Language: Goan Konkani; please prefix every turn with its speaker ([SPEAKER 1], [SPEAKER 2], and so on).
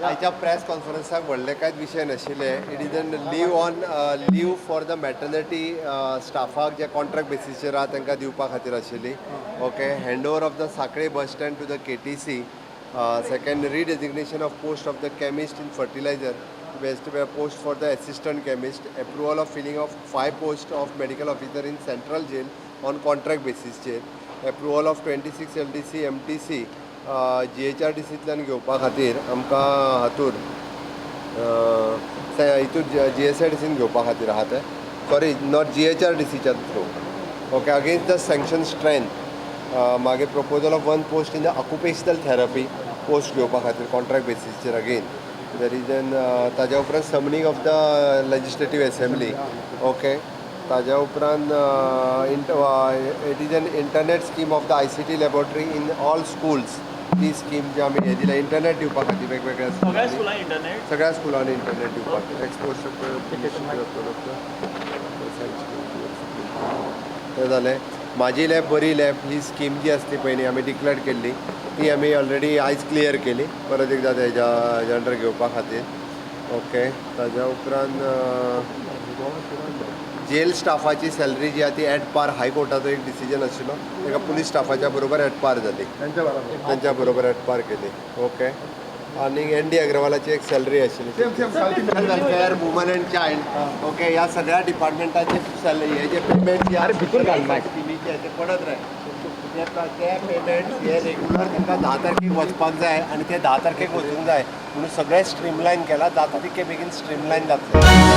[SPEAKER 1] आयच्या प्रेस कॉन्फरन्साक व्हडले कांयच विशय नाशिल्ले. It is an leave on leave for the maternity स्टाफाक J contract बेसीसचेर आहा तांकां दिवपा खातीर आशिल्ली. Okay, hand over of the Sanquelim bus stand to the KTC. Second, redesignation of post of the chemist in fertilizer best post for the assistant chemist, approval of filling of five post of medical officer in central jail on contract बेसीसचेर, approval of 26 LDC MTC जीएचआरडीसींतल्यान घेवपा खातीर आमकां हातूर हितूर जीएसआयडीसीन घेवपा खातीर आहा ते, sorry, not जीएचआरडीसीच्या through. Okay, against the sanction strength. मागीर proposal of one post in the occupational therapy post घेवपा खातीर कॉन्ट्रॅक्ट बेसीसचेर. अगेन there is an ताज्या उपरांत summoning of the legislative assembly. Okay, ताज्या उपरांत it is an internet scheme of the ICT laboratory in all schools. ती स्कीम जी आमी हे दिल्या इंटरनेट दिवपा खातीर वेगवेगळ्या
[SPEAKER 2] सगळ्या
[SPEAKER 1] स्कुलांनी.
[SPEAKER 2] स्कुलां इंटरनेट?
[SPEAKER 1] सगळ्या स्कुलांनी इंटरनेट दिवपाक एक्सपोज. तें जालें. म्हाजी लॅब बरी लॅब ही स्कीम जी आसली पयलीं आमी डिक्लेअर केल्ली, ती आमी ऑलरेडी आयज क्लियर केली परत एकदां तेज्या अंडर घेवपा खातीर. ओके, ताज्या उपरांत जेल स्टाफाची सॅलरी जी आहा ती एट पार, हायकोर्टाचो एक डिसिजन आशिल्लो, ताका पुलीस स्टाफाच्या बरोबर एट पार जाली.
[SPEAKER 3] त्यांच्या बरोबर.
[SPEAKER 1] त्यांच्या बरोबर एट पार केली. ओके, आनी एन डी अग्रवालाची एक सॅलरी आशिल्ली.
[SPEAKER 3] सेम सेम काल.
[SPEAKER 1] Welfare, woman and child, okay, ह्या सगळ्या डिपार्टमेंटाचे सॅलरी हे जे पेमेंट
[SPEAKER 4] भितूर घाल mic.
[SPEAKER 1] स्किमीचे ते पडत राय, ते ते पेमेंट हे रेगुलर तांकां 10 तारखेक वचपाक जाय आनी ते 10 तारखेक वचूंक जाय म्हणून सगळें स्ट्रीमलायन केलां. जाता तितके बेगीन स्ट्रीमलायन जातलें.